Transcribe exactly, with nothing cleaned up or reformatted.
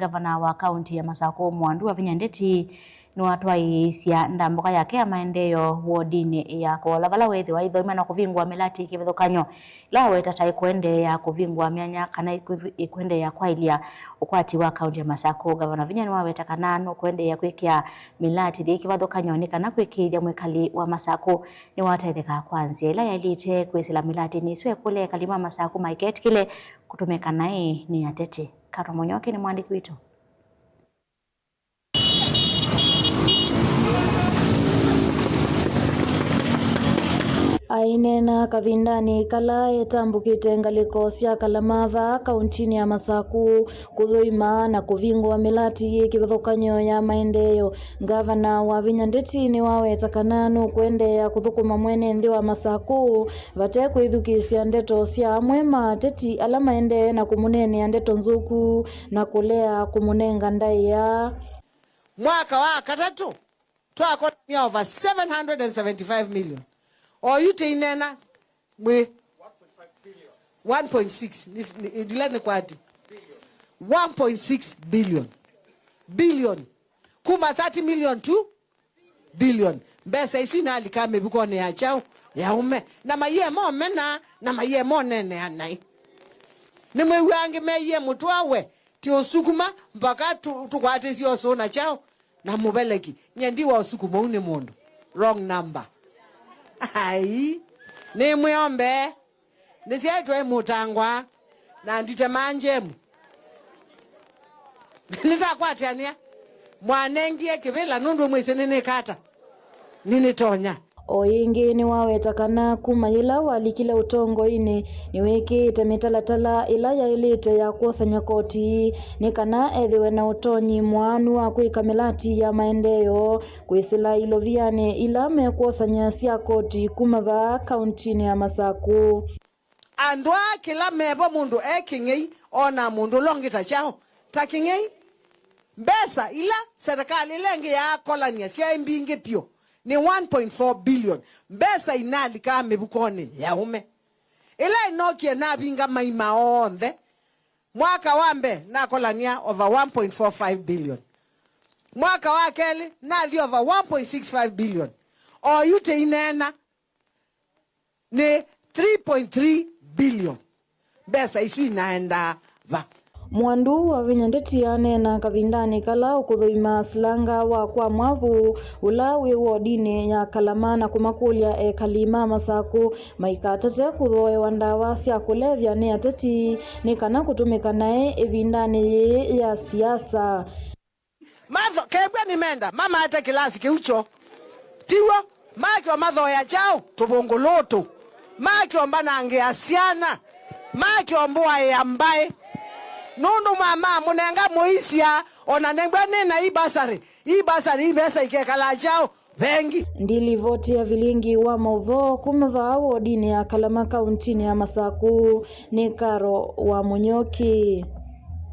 Ngavana wa kaunti ya Masakũ, Mwandu Wavinya Ndeti, nĩwatwaĩĩsya ndambũka yake ya maendeeo wodinĩ ya Kũola, vala weethĩwa aithoima na kũvingũa mĩlatĩ ya kĩvathũkany'o ĩla waweta ta ĩkũendeea kũvingũa myanya kana ĩkũ-, ĩkũendeea kwaĩlya ũkwati wa kaunti ya Masakũ. Ngavana Wavinya nĩwaweta kana nũkũendeea kwĩkĩa mĩlatĩ yĩ kĩvathũkany'onĩ kana kwĩkĩĩthya mwĩkali wa Masakũ nĩwatetheka kwa nzĩa ĩla yaĩlĩte kwĩsĩla mĩlatĩnĩ ĩsu ekũlya ekali ma Masakũ maiketĩkĩle kũtũmĩka naĩ nĩ ateti. Kato Mũnyoki nĩ mwandĩki witũ. Aineena kavindanĩ kala etambũkĩte ngalĩko sya Kalamava, kauntinĩ ya Masakũ, kũthũima na kũvingũa mĩlatĩ yĩ kĩvathũkany'o ya maendeeo, Ngavana Wavinya Ndeti nĩwaweta kana nũkũendeea kũthũkũma mwene nthĩ wa Masakũ vate kwĩthukĩĩsya ndeto sya amwe ma ateti ala maendee na kũmũneenea ndeto nzũku na kũlea kũmũnenga ndaĩa. Mwaka wa katatũ, twakolania over seven hundred and seventy-five million. Oyu tĩineena mwĩ one point six, ni, ni, ndila nĩ kwati? One point six billion. Billion. Kuma thirty million to billion. Mbesa isu inalika mĩvukonĩ ya kyaũ? Ya ũme. Na maiye momena, na maiye monenea naĩ. Nĩmwĩw'a angĩ meiye mũtwawe, ti ũsukuma, mpaka tũ-, tũkwatĩsye ũsũ na kyaũ? Na mũveleki. Nye ndi wa ũsukuma, ũu nĩ mũndũ. Wrong number. Ai. Nĩmwĩombe. Nĩsyaĩtwe mũtangwa na nditemaa njemu. Nĩtakwatĩanĩa. Mwanengie kĩvĩla nũndũ mwĩsĩ nĩnĩkata. Nĩnĩtonya. O ĩngĩ nĩwaweta kana kuma yĩla walikile ũtongoinĩ, nĩwĩkĩĩte mĩtalatala ĩla yaĩlĩte ya kwosany'a koti nĩ kana ethĩwe na ũtonyi mwaanu wa kwĩka mĩlatĩ ya maendeeo kwĩsĩla ilovianĩ ila mekwosany'a sya koti kuma vaa kauntinĩ ya Masakũ. Andũ aa kĩla mevo mũndũ e kĩng'ei, onaa mũndũ ũla ũngĩ ta kyaũ? Ta kĩng'ei. Mbesa ila serikali ĩla ĩngĩ yaakolany'a syaĩ mbingĩ vyũ nĩ one point four billion. Mbesa inalikaa mĩvukonĩ ya ũme. Ĩla ĩnokie navinga maima onthe. Mwaka wa mbee nakolany'a over one point four five billion. Mwaka wa kelĩ nathi over one point six five billion. Oyu tĩineena nĩ three point three billion. Mbesa isu inaendaa va? Mwandu Wavinya Ndeti aneena kavindanĩ kala ũkũthũima silanga wa kwa Mwavu, ũla wĩ wodinĩ ya Kalama, na kũmakũlya ekali ma Masakũ maikatate kũthooewa ndawa sya kũlevya nĩ ateti nĩ kana kũtũmĩka naĩ ĩvindanĩ yĩĩ ya siasa. Matho kembwa nĩmenda mamaete kĩlasi kĩu kyo. Tiw'o? Makyo mathoya kyaũ? Tũvũngũlũtũ. Makyo mbanangĩa syana. Makyo mbũaĩa mbaĩ. Nũndũ mama mũnenga mũisya, ona nengwa nĩna ibasarĩ. Ibasarĩ ivesa ikekalaa kyaũ? Vengi. Ndilivoti ya vilingi wa maũvoo kuma vaa wodinĩ ya Kalama kauntinĩ ya Masakũ nĩ Karo wa Mũnyoki.